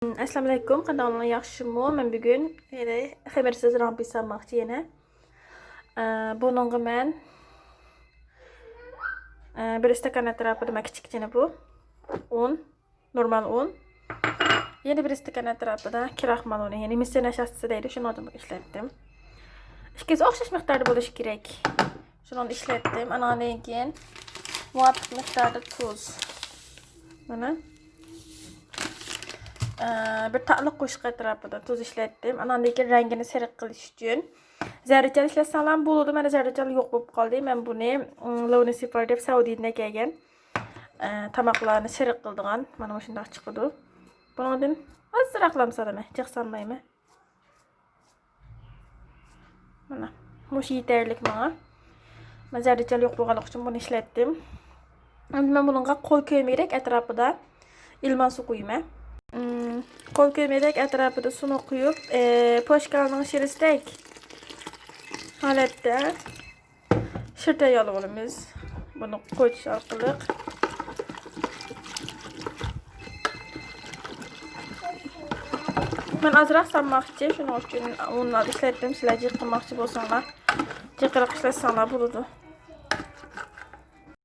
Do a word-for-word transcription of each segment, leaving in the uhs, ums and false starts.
ئەسسالامۇئەلەيكۇم، قانداقلىرىڭلار، ياخشىمۇ؟ مەن بۈگۈن خېلى خېمىرسىز رامپى سالماقچى يەنە. ئە، بۇنىڭغا مەن، ئە، بىر ئىستاكان ئەتراپىدا، مانا، كىچىككىنە بۇ ئۇن، نورمال ئۇن. يەنە بىر ئىستاكان ئەتراپىدا كراخمال ئۇنى، يەنى مىسىر نەشاستىسى دەيدۇ، شۇنىڭدىن ئىشلەتتىم. ئىككىسى ئوخشاش مىقداردا بولۇشى كېرەك. شۇنىڭدىن ئىشلەتتىم. ئانىڭدىن كېيىن مۇۋاپىق مىقداردا تۇز. مانا. ئە، بىر تاتلىق قوشۇق ئەتراپىدا تۇز ئىشلەتتىم. ئاناندىن كېيىن رەڭگىنى سېرىق قىلىش ئۈچۈن زەردىچەل ئىشلەتسەڭلار بولىدۇ. مەندە زەردىچەل يوق بولۇپ قالدى. مەن بۇنى، ئىم، لونى سىفار دەپ سەئۇدىدىن ئەكەلگەن. ئە، تاماقلارنى سېرىق قىلىدىغان. مانا مۇشۇنداق چىقىدۇ. بۇنىڭدىن ئازراقلام سالىمەن. جىق سالمايمەن. مانا، مۇشۇ يېتەرلىك ماڭا. مەن زەردىچەل يوق بولغانلىقى ئۈچۈن بۇنى ئىشلەتتىم. ئەمدى مەن بۇنىڭغا قول كۆيمىگۈدەك ئەتراپىدا ئىلمان سۇ قۇيىمەن. ئىم، قول كۆيمىگۈدەك ئەتراپىدا سۇنى قۇيۇپ، ئى، پوشكالنىڭ شىرىسىدەك ھالەتتە شىر تەييارلىۋالىمىز. بۇنى قويۇش ئارقىلىق. مەن ئازراق سالماقچى، شۇنىڭ ئۈچۈن ئۇنلار ئىشلەتتىم. سىلەر جىق قىلماقچى بولساڭلار، جىقراق ئىشلەتسەڭلار بولىدۇ.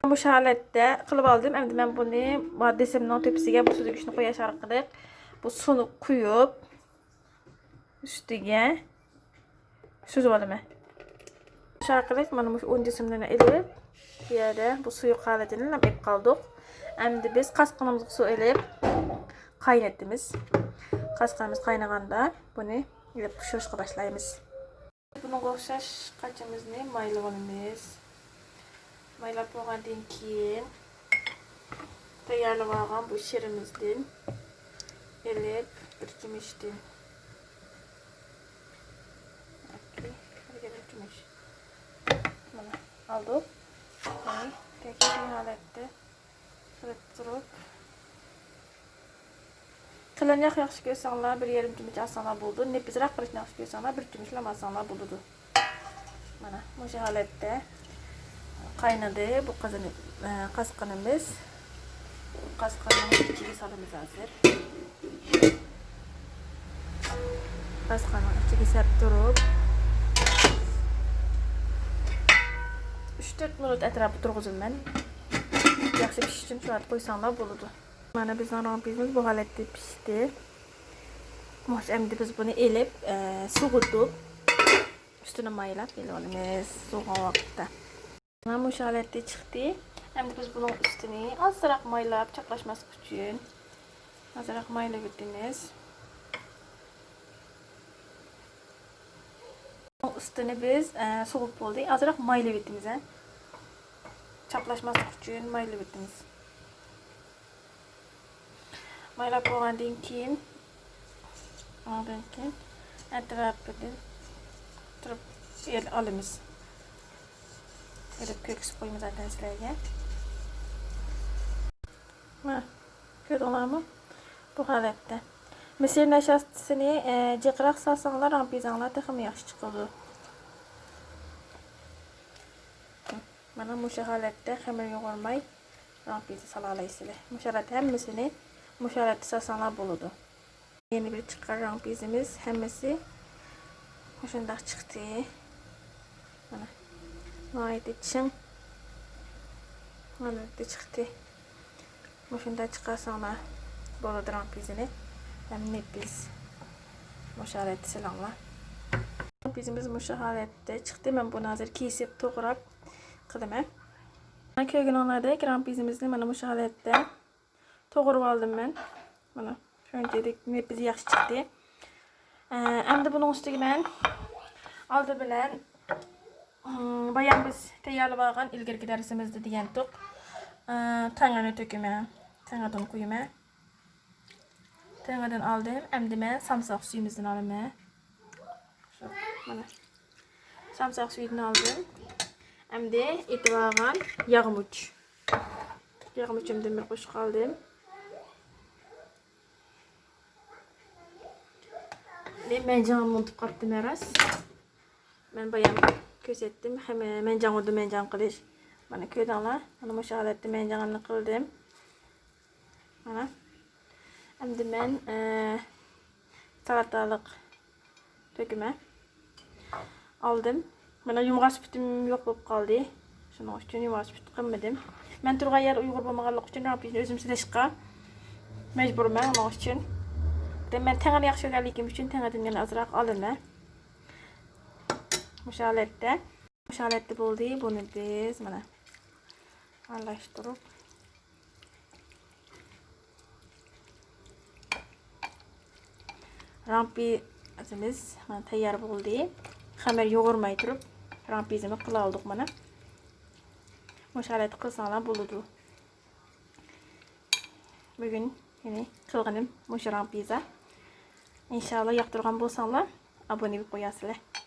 مۇشۇ ھالەتتە قىلىپ ئالدىم. ئەمدى مەن بۇنى دېسىمنىڭ تۆپىسىگە بۇ سۈزگۈچنى قويۇش ئارقىلىق بۇ سۇنى قۇيۇپ، ئۈستىگە سۈزۈۋالىمەن. شۇ ئارقىلىق مانا مۇشۇ ئۇن جىسىملىرىنى ئېلىپ، بۇ يەردە بۇ سۇيۇق ھالىتىنى ئېلىپ قالدۇق. ئەمدى بىز قاسقىنىمىزغا سۇ ئېلىپ قاينىتىمىز. قاسقىنىمىز قاينىغاندا بۇنى ئېلىپ پىشۇرۇشقا باشلايمىز. بۇنىڭغا ئوخشاش قاچىمىزنى مايلىۋالىمىز. مايلاپ بولغاندىن كېيىن، تەييارلىۋالغان بۇ شىرىمىزدىن ئېلىپ، بىر چۆمۈچتىن، بىر چۆمۈچ، مانا، ئالدۇق. بۇنى تەكشى ھالەتتە قىلىپ تۇرۇپ، قېلىنراق ياخشى كۆرسەڭلار، بىر يېرىم چۆمۈچ ئالساڭلار بولىدۇ. نېپىزراق قىلىشنى ياخشى كۆرسەڭلار، بىر چۆمۈچلەم ئالساڭلار بولىدۇ. مانا، مۇشۇ ھالەتتە قاينىدى. بۇ قازىنى-، ئە، قاسقىنىمىز. قاسقىنىڭ ئىچىگە سالىمىز ھازىر. قاسقىنىڭ ئىچىگە سەپ تۇرۇپ، ئۈچ تۆت مىنۇت ئەتراپى تۇرغۇزىمەن. ياخشى پىشىش ئۈچۈن شۇ ۋاقىت قويساڭلار بولىدۇ. مانا بىزنىڭ رامپىيىمىز بۇ ھالەتتە پىشتى. خوش، ئەمدى بىز بۇنى ئېلىپ، ئە، سوغۇتۇپ، ئۈستىنى مايلاپ ئېلىۋالىمىز سوغۇغان ۋاقىتتا. مانا مۇشۇ ھالەتتە چىقتى. ئەمدى بىز بۇنىڭ ئۈستىنى ئازراق مايلاپ، چاپلاشماسلىق ئۈچۈن ئازراق مايلىۋېتىمىز. ئۈستىنى بىز، ئە، سوغۇپ بولدى. ئازراق مايلىۋېتىمىز، ھە. چاپلاشماسلىق ئۈچۈن مايلىۋېتىمىز. مايلاپ بولغاندىن كېيىن، ئۇنىڭدىن كېيىن ئەتراپىدىن تۇرۇپ ئېل-، ئالىمىز. ئېلىپ كۆرگۈزۈپ قويىمىز زاتەن سىلەرگە. مانا، كۆردۈڭلارمۇ؟ بۇ ھالەتتە. مىسىر نەشاستىسىنى، ئە، جىقراق سالساڭلار، رامپىزاڭلار تېخىمۇ ياخشى چىقىدۇ. مانا مۇشۇ ھالەتتە خېمىر يۇغۇرماي رامپىزا سالالايسىلەر. مۇشۇ ھالەتتە ھەممىسىنى مۇشۇ ھالەتتە سالساڭلار بولىدۇ. يەنە بىر چىققان رامپىزىمىز ھەممىسى مۇشۇنداق چىقتى. مانا، ناھايىتى چىڭ ھالەتتە چىقتى. مۇشۇنداق چىقارساڭلار بولىدۇ رامپىزىنى. ھەم نېپىز مۇشۇ ھالەتتە سېلىڭلار. رامپىزىمىز مۇشۇ ھالەتتە چىقتى. مەن بۇنى ھازىر كېسىپ، توغراپ قىلىمەن. كۆرگىنىڭلاردەك رامپىزىمىزنى مانا مۇشۇ ھالەتتە توغرىۋالدىم مەن. مانا، شۇنچىلىك نېپىزى ياخشى چىقتى. ئە، ئەمدى بۇنىڭ ئۈستىگە مەن ئالدى بىلەن، ئىم، بايام بىز تەييارلىۋالغان ئىلگىرىكى دەرسىمىزدە دېگەنتۇق، ئە، تەڭگىنى تۆكىمەن. تەڭگىدىن قۇيىمەن. تەڭگىدىن ئالدىم. ئەمدى مەن سامساق سۈيىمىزدىن ئالىمەن. شۇ، مانا. سامساق سۈيىدىن ئالدىم. ئەمدى ئېتىۋالغان ياغمۇچ. ياغمۇچۇمدىن بىر قوشۇق ئالدىم. مەن مەنجىڭىمنى ئۇنتۇپ قاپتىمەن راست. مەن بايام كۆرسەتتىم، ھەممە مەنجاڭ ئۇردا مەنجاڭ قىلىش. مانا كۆردۈڭلار، مانا مۇشۇ ھالەتتە مەنجاڭىمنى قىلدىم. مانا. ئەمدى مەن، ئە، سالاتالىق تۆكۈمە ئالدىم. مانا يۇمغاچ پۈتۈم يوق بولۇپ قالدى. شۇنىڭ ئۈچۈن يۇمغاچ پۈت قىلمىدىم. مەن تۇرغان يەر ئۇيغۇر بولمىغانلىقى ئۈچۈن رامپىينى ئۆزۈم سېلىشقا مەجبۇرمەن. ئۇنىڭ ئۈچۈن، دە، مەن تەڭرىنى ياخشى كۆرگەنلىكىم ئۈچۈن تەڭرىدىن يەنە ئازراق ئالىمەن. مۇشۇ ھالەتتە. مۇشۇ ھالەتتە بولدى. بۇنى بىز مانا ئارىلاشتۇرۇپ، رامپىيىمىز مانا تەييار بولدى. خەمىر يۇغۇرماي تۇرۇپ رامپىيىمىزنى قىلالدۇق مانا. مۇشۇ ھالەتتە قىلساڭلار بولىدۇ. بۈگۈن يەنى قىلغىنىم مۇشۇ رامپىزا. ئىنشاللا ياقتۇرغان بولساڭلار، ئابۇنە بولۇپ قويارسىلەر.